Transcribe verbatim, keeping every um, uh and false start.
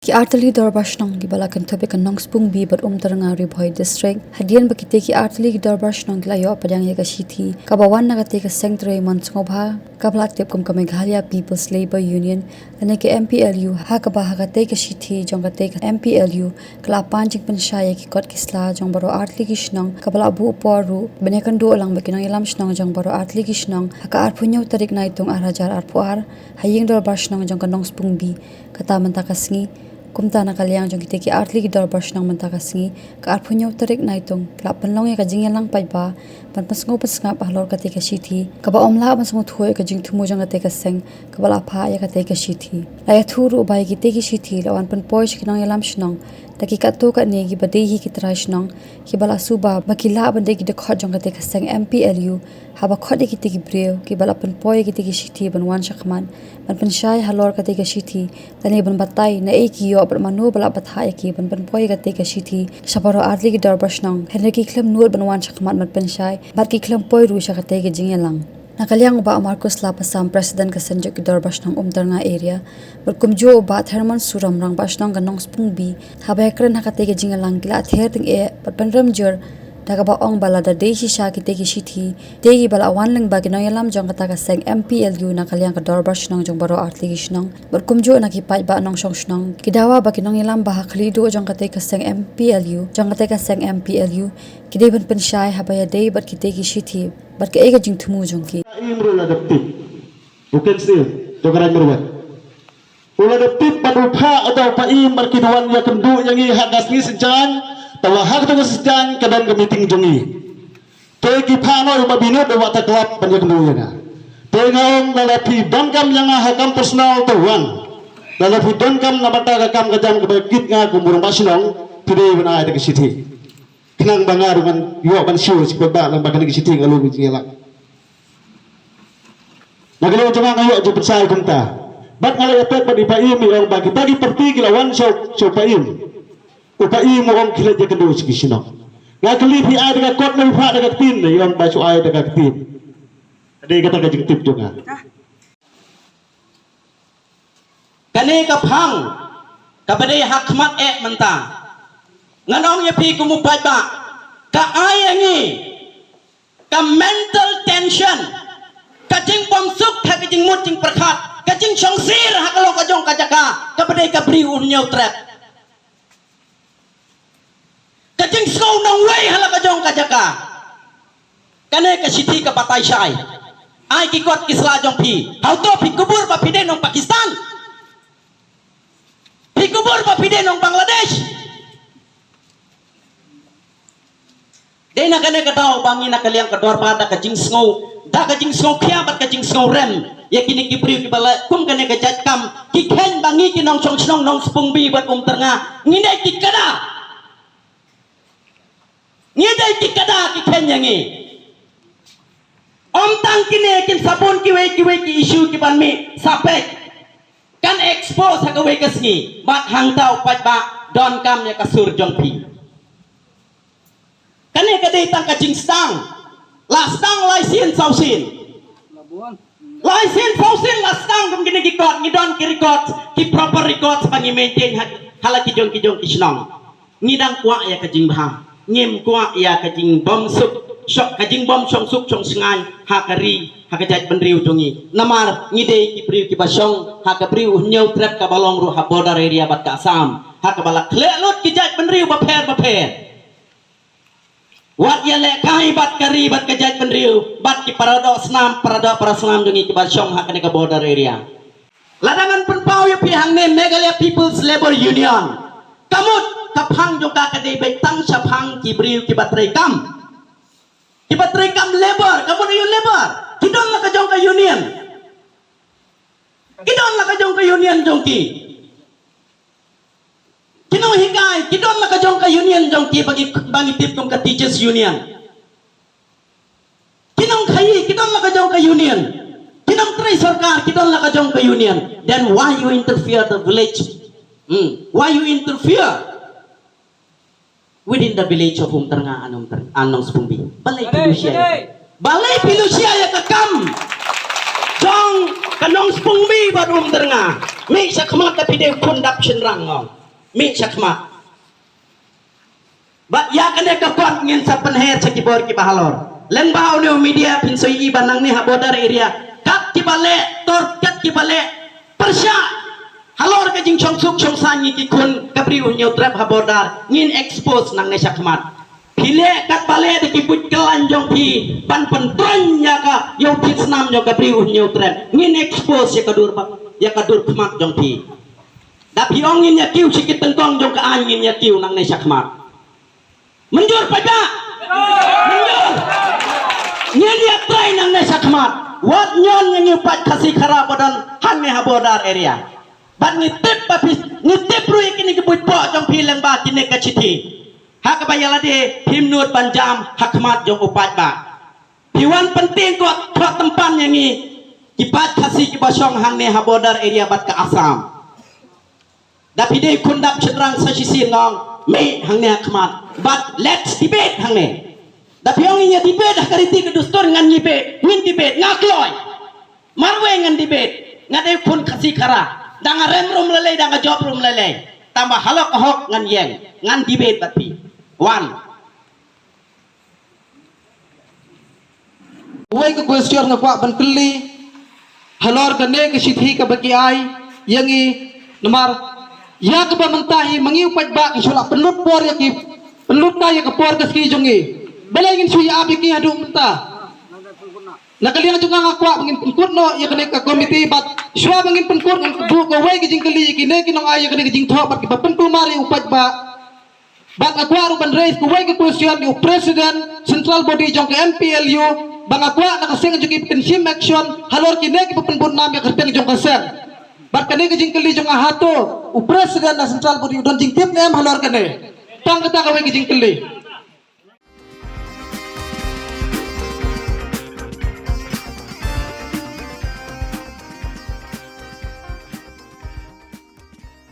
Ki artylli dorbar shnong kiba la kynthup ïa ka Nongspung B bad Umtyrnga, Ri Bhoi District, hadien ba kitei ki artylli ki dorbar shnong ki la ïoh pdiang ïa ka shithi kaba wan na katei ka seng trei mon sngewbha kaba la tip kum ka Meghalaya People's Labour Union lane ka M P L U, ha kaba ha katei ka shithi jong katei ka M P L U ka la pan jingpynshai ïa ki kot ki sla jong baroh artylli ki shnong, kaba la buh por ruh ban ïakynduh lang bad ki nongïalam shnong jong baroh artylli ki shnong ha ka arphew hynñiew tarik Naitung ar hajar arphew ar ha ïing dorbar shnong jong ka Nongspung B. Kata mynta ka sngi, kumta na ka liang jong kitei ki artylli ki dorbar shnong mynta ka sngi, ka arphew hynñiew tarik Naitung, ki la pynlong ïa ka jingïalang paidbah ban pynsngew pynsngap halor katei ka shithi kaba ym lah ban sngewthuh ïa ka jingthmu jong katei ka seng kaba la phah ïa katei ka shithi. La ïathuh ruh ba ïa kitei ki shithi la wan pynpoi sha ki nongïalam shnong da ki katto katne kiba dei hi ki trai shnong, kiba la suba ba ki lah ban dei ki dkhot jong katei ka seng M P L U, haba khot ïa kitei ki briew kiba la pynpoi ïa kitei ki shithi ban wan shakhmat ban pynshai halor katei ka shithi lane ban batai naei ki ïoh bad mano ba la bthah ïa ki ban pynpoi ïa katei ka shithi sha baroh artylli ki dorbar shnong, hynrei ki khlem nud ban wan shakhmat ban pynshai bad ki khlem poi ruh sha katei ka jingïalang. Na ka liang u Bah Marcus Lapasam, President ka Seng Jong ki Dorbar Shnong Umtyrnga Area, bad kumjuh u Bah Thermon Suram, Rangbah Shnong ka Nongspung B, haba ïakren ha katei ka jingïalang, ki la ther tyngeh bad pynrem jur da kaba ong ba lada dei shisha kitei ki shithi, dei kiba la wan lyngba ki nongïalam jong kata ka seng M P L U na ka liang ka dorbar shnong jong baroh artylli ki shnong, bad kumjuh na ki paidbah nongshong shnong, ki dawa ba ki nongïalam ba ha khlieh duh jong katei ka seng M P L U, jong katei ka seng M P L U, ki dei ban pynshai haba ïadei bad kitei ki shithi bad kaei ka jingthmu jong ki. Pa'im ruh la dep tip. U Kensing jong ka Raid Marwet, u la dep tip bad u phah u da u pa'im bad ki da wan ïakynduh ïa ngi ha ka sngi Saitjaiñ. Te wa ha kato ka Saitjaiñ ka don ka meeting jong ngi. Te ki phah noh ïa u Bah Binod, u Bah Taklap ban ïakynduh ïa nga. Te nga ong, lada phi donkam ïa nga ha kam personal te wan. Lada phi donkam na bynta ka kam ka jam kaba kit nga kum u rangbah shnong, phi dei ban ai da ka shithi. Khnang ba nga ruh ngan ïoh ban shu shu ba lang ba kane ka shithi nga lum jingïalang. Na ka liang jong nga nga ïoh jingpynshai kumta. Bad nga la ïathuh bad i pa'im, i ong ba kita ki parti ki la wan sha u pa'im. U pa'im u ong khie leit ïakynduh sha ki shnong. Nga kylli phi ai da ka kot ne phi phah da ka ktien, i ong ba shu ai da ka ktien. Dei kata ka jingtip jong nga. Kane ka phang kaba dei ha khmat eh mynta, ngan ong ïa phi kum u paidbah, ka ai ïa ngi ka mental tension, ka jingbymsuk ha ka jingmut jingpyrkhat, ka jingshongsir ha ka long ka jong ka jaka kaba dei ka Bri U Hynñiewtrep. Ka jingsngew nongwei ha la ka jong ka jaka. Kane ka shithi ka batai shai. Ai ki kot ki sla jong phi. Hato phi kubur ba phi dei nong Pakistan? Phi kubur ba phi dei nong Bangladesh? Dei na kane ka daw ba ngi na ka liang ka dorbar da ka jingsngew, da ka jingsngew khia bad ka jingsngew rem ïa kine ki briew kiba leh kum kane ka jait kam, ki kheiñ ba ngi ki nongshong shnong Nongspung B bad Umtyrnga ngi dei ki kada. Ngi dei ki kada, ki kheiñ ïa ngi. Ym tang kine, kin sa bun kiwei kiwei ki issue ki ban mih sa peit, kan expose ha kawei ka sngi. Bad hangta u paidbah, donkam ïa ka sur jong phi. Kane ka dei tang ka jingsdang. La sdang lai sien saw sien. Lai sien saw sien la sdang kum kine ki kot, ngi don ki record, ki proper records ba ngi maintain ha, ha la ki jong ki jong ki shnong. Ngi dang kwah ïa ka jingbha. Ngim kwah ïa ka jingbymsuk, shong, ka jingbymshong suk shong shngaiñ ha ka ri, ha ka jaitbynriew jong ngi. Namar ngi dei ki briew kiba shong ha ka Bri U Hynñiewtrep kaba long ruh ha border area bad ka Assam, ha kaba la khleh lut ki jaitbynriew bapher bapher. Wat ïalehkai bad ka ri bad ka jaitbynriew bad ki paradoh snam, paradoh parasnam jong ngi kiba shong ha kane ka border area. Lada ngan pynpaw ïa phi hangne, Meghalaya People's Labour Union, ka mut ka phang jong ka ka dei beit tang shaphang ki briew kiba treikam. Kiba treikam labour, ka mut ïa u labour, ki don la ka jong ka union. Ki don la ka jong ka union jong ki. Ki nonghikai, ki don la ka jong ka union jong ki, ba ngi, ba ngi tip kum ka teachers union. Ki nongkhaii, ki don la ka jong ka union. Ki nongtrei sorkar, ki don la ka jong ka union. Then why you interfere the village? Hmm. Why you interfere within the village of Umtyrnga and Umtyr-, and Nongspung B? Balei phi lushia? Balei phi lushia ïa ka kam jong ka Nongspung B bad Umtyrnga? Mih shakhmat da phi dei u khun dap shynrang, ngong. Mih shakhmat. Bad ïa kane ka kot ngin sa pynher sha ki bor kiba halor. Lyngba une u media phin sa ïohi ba nangne ha border area, kat kiba leh tor, kat kiba leh pyrshah halor ka jingshong suk shong saiñ ïa ki khun ka Bri u Hynñiewtrep ha border, ngin expose nangne shakhmat. Phi leh katba leh da ki buit kyllaiñ jong phi ban pyntroiñ ïa ka, ïa u thied snam jong ka Bri u Hynñiewtrep, ngin expose ïa ka dur ba, ïa ka dur khmat jong phi. Da phi ong ngin ïa kiew sha ki tyngkong jong ka aiñ, ngin ïa kiew nangne shakhmat. Mynjur paidbah? Mynjur. Ngin ïa trei nangne shakhmat. Wat ñion ïa ngi u paid Khasi Khara ba don hangne ha border area. Bad ngi tip ba phi, ngi tip ruh ïa kine ki buit poh jong phi lyngba kine ka shithi. Ha kaba ïa lade phim nud ban jam ha khmat jong u paidbah. Phi wan pyntieng kot, kot tympan ïa ngi ki paid Khasi kiba shong hangne ha border area bad ka Assam. Da phi dei khun dap shynrang sa shisien, ngong, mih hangne ha khmat. But let's debate hangne. Da phi ong ngin ïa debate ha ka riti ka dustur, ngan debate, ngin debate, nga kloi. Marwei ngan debate, nga dei khun Khasi Khara. Da nga rem ruh ym lei lei, da nga jop ruh ym lei lei. Tangba halor ka hok ngan ïeng, ngan debate bad phi. Wan. Wei ka question nga kwah ban kylli halor kane ka shithi kaba ki ai ïa ngi, namar ïa kaba mynta hi ma ngi u paidbah ngi shu la pynlut por ïa ki, pynlut ta ïa ka por ka sngi jong ngi. Balei ngin shu ïa ap ïa ki haduh mynta? Na ka liang jong nga nga kwah ba ngin pynkut noh ïa kane ka komiti bad shuwa ba ngin pynkut ngan buh kawei ka jingkylli ïa kine ki nongai ïa kane ka jingthoh bad kiba pynkulmar ïa u paidbah. Bad nga kwah ruh ban raise kawei ka question ïa u president central body jong ka M P L U, ba nga kwah na ka seng jong ki pynshim action halor kine kiba pynbud nam ïa ka kyrteng jong ka seng. Bad kane ka jingkylli jong nga, hato u president na central body u don jingtip ne em halor kane? Tang kata kawei ka jingkylli.